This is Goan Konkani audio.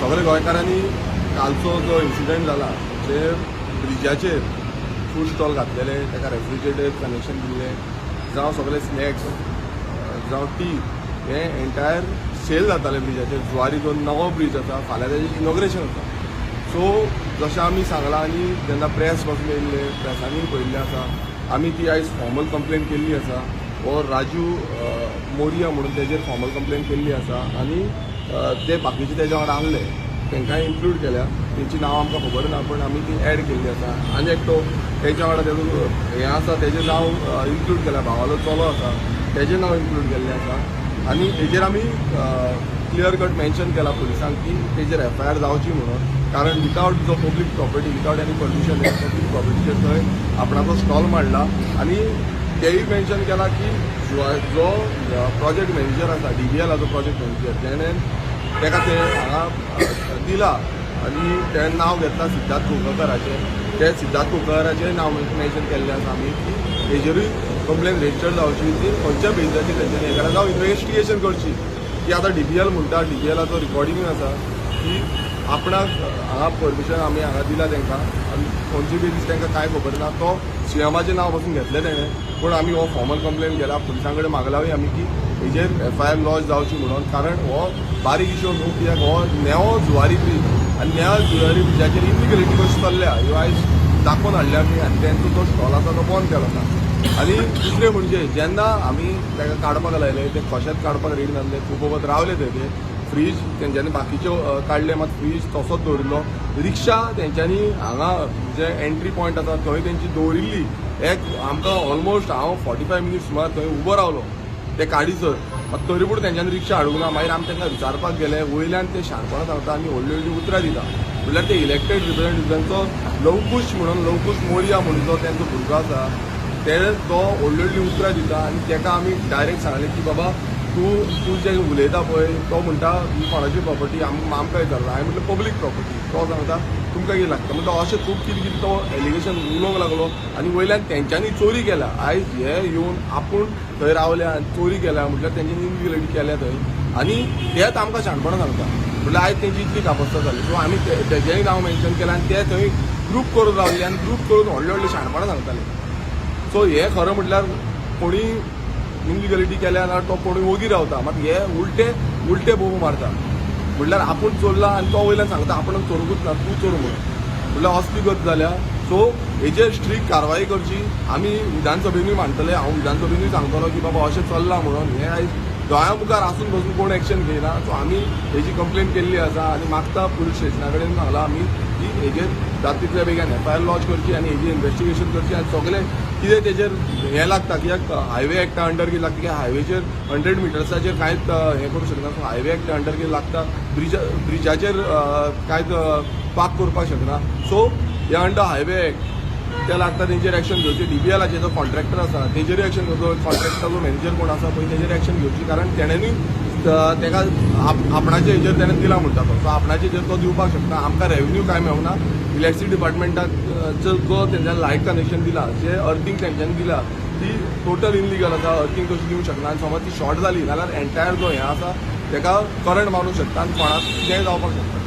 सगळे गोंयकारांनी कालचो जो इन्सिडंट जाला, जे ब्रिजाचेर फूड स्टॉल घातलेले, ताका रेफ्रिजरेटर कनेक्शन दिल्लें, जावं सगळे स्नॅक्स जावं टी, हे एंटायर सेल जाताले ब्रिजाचेर. जुवारी जो नवो ब्रीज आसा, फाल्यां तेजें इनॉग्रेशन आसा. सो जशें आमी सांगलां आनी जेन्ना प्रेस पासून येयल्ले, प्रेसांनी पळयल्लें आसा, आमी ती आयज फॉर्मल कंप्लेन केल्ली आसा. हो राजू मोरिया म्हणून तेजेर फॉर्मल कंप्लेन केल्ली आसा आनी ते बाकीचे तेज्या वांगडा आहले, तांकांय इन्क्लूड केल्या. तेंची नांव आमकां खबर ना, पण आमी ती एड केल्ली आसा. आनी एकटो तेच्या वांगडा तेजो हें आसा, तेजें नांव इन्क्लूड केल्या. भावालो चलो आसा, तेजें नांव इन्क्लूड केल्लें आसा. आनी हेजेर आमी क्लियर कट मेन्शन केला पुलिसांक की तेजेर एफआयआर जावची म्हणून, कारण विदावट जो public property, without any permission public प्रॉपर्टीचेर थंय आपणाचो स्टॉल मांडला. आनी तेय मेन्शन केला की जो जो प्रोजेक्ट मॅनेजर आसा, डीबीएलाचो प्रोजेक्ट मॅनेजर, तेणें तेका ते हांगा दिला आनी तेणें नांव घेतलां सिद्धार्थ कुंकळकराचें. ते सिद्धार्थ कुंकळकराचें नांव मेन्शन केल्लें आसा आमी की हेजेरूय कंप्लेन रजिस्टर जावची, ती खंयच्या बेजाचेर तेंच्यांनी हें केलां, जावं इन्वेस्टिगेशन करची की आतां डीबीएल म्हणटा, डीबीएलाचो रिकॉर्डिंगूय आसा की आपणाक हांगा परमिशन आमी हांगा दिला तांकां आनी खंयची बेजीस तांकां कांय खबर ना. तो सीएमाचें नांव पसून घेतलें तेणें, पूण आमी हो फॉर्मल कंप्लेन केला. पुलिसां कडेन मागलावय आमी की हेजेर एफआयआर लॉज जावची म्हणून, कारण हो बारीक इशू न्हू, कित्याक हो नेवो जुवारी ब्रीज आनी नेवो जुवारी ब्रिजाचेर इलिगलिटी कशी चल्ल्या ह्यो आयज दाखोवन हाडल्या आमी. आनी तेंचो जो स्टॉल आसा तो बंद केलो आसा. आनी दुसरें म्हणजे जेन्ना आमी ताका काडपाक लायले, ते कशेंच काडपाक रेडी नासले. खूब वगत रावले थंय. ते फ्रीज तेंच्यांनी बाकीच्यो काडले, मात फ्रीज तसोच दवरिल्लो. रिक्षा तेंच्यांनी हांगा जे एंट्री पॉयंट आसा थंय तेंची दवरिल्ली. एक आमकां ऑलमोस्ट हांव 45 मिनिट्स सुमार थंय उबो रावलो ते काडीसर, मात तरी पूण तेंच्यांनी रिक्षा हाडूंक ना. मागीर आमी तांकां विचारपाक गेले, वयल्यान ते शाणपणां सांगता आनी व्हडली व्हडली उतरां दिता. म्हणल्यार ते इलेक्टेड रिप्रेझेंटेटिव्हांचो लवकुश म्हणून, लवकुश मोरिया म्हणून जो तेंचो भुरगो आसा, ते तो व्हडली व्हडली उतरां दिता. आनी तेका आमी डायरेक्ट सांगलें की बाबा, तूं तूं जें उलयता पळय, तो म्हणटा ही कोणाची प्रॉपर्टी, आमकां विचारता. हांवें म्हटलें पब्लीक प्रॉपर्टी. तो सांगता तुमकां कितें लागता. म्हणटा अशें खूब कितें कितें तो एलिगेशन उलोवंक लागलो. आनी वयल्यान तेंच्यांनी चोरी केल्या. आयज हे येवन आपूण थंय रावल्या आनी चोरी केल्या, म्हटल्यार तेंच्यांनी इलिगलिटी केल्या थंय आनी तेच आमकां शाणपणां सांगता. म्हटल्यार आयज तेंची इतली कापस्ता जाली. सो आमी तेजेंय नांव मेन्शन केलें आनी ते थंय ग्रूप करून रावले आनी ग्रूप करून व्हडले व्हडले शाणपणां सांगताले. सो हे खरें म्हटल्यार कोणी इलिगलिटी केल्या जाल्यार तो कोणी ओगी रावता, मात हे उलटे उलटे बोबो मारता. म्हटल्यार आपूण चोरला आनी तो वयल्यान सांगता आपूण चोरुंकूच ना, तूं चोर म्हणून. म्हटल्यार असली गत जाल्या. सो हेजेर स्ट्रीक कारवाई करची. आमी विधानसभेनूय मांडटले. हांव विधानसभेनूय सांगतलो की बाबा अशें चल्लां म्हणून. हें आयज दोळ्या मुखार आसून बसून कोण एक्शन घेयना. सो आमी हेजी कंप्लेन केल्ली आसा आनी मागता, पुलीस स्टेशना कडेन सांगलां आमी की हेजेर जाता तितल्या बेगीन एफआयआर लॉज करची आनी हेजी इन्वेस्टिगेशन करची. आनी सगळे कितें तेजेर हें लागता, कित्याक हायवे एक्टा अंडर कितें लागता, कित्याक हायवेचेर 100 मिटर्साचेर कांयच हें करूंक शकना. सो हायवे एक्टा अंडर कितें लागता, ब्रिजाचेर कांयच पार्क करपाक शकना. सो हे अंडर हायवे एक्ट ते लागता, तेंचेर एक्शन घेवची. डीबीएलाचे जो कॉन्ट्रॅक्टर आसा तेजेरूय एक्शन घेवचो. कॉन्ट्रॅक्टर जो मॅनेजर कोण आसा पळय, तेजेर एक्शन घेवची, कारण तेणेनूय तेका आपणाचे हेजेर तेणें दिला म्हणटा तो. सो आपणाचे हेजेर तो दिवपाक शकता. आमकां रेवेन्यू कांय मेळना. इलेक्ट्रिसिटी डिपार्टमेंटाक जो तेंच्यांनी लायट कनेक्शन दिला, जे अर्थिंग तेंच्यांनी दिला, ती टोटल इनलिगल आसा. अर्थिंग तशी दिवंक शकना. आनी समज ती शॉर्ट जाली जाल्यार एंटायर जो हें आसा तेका करंट मारूंक शकता आनी कोणाक कितेंय जावपाक शकता.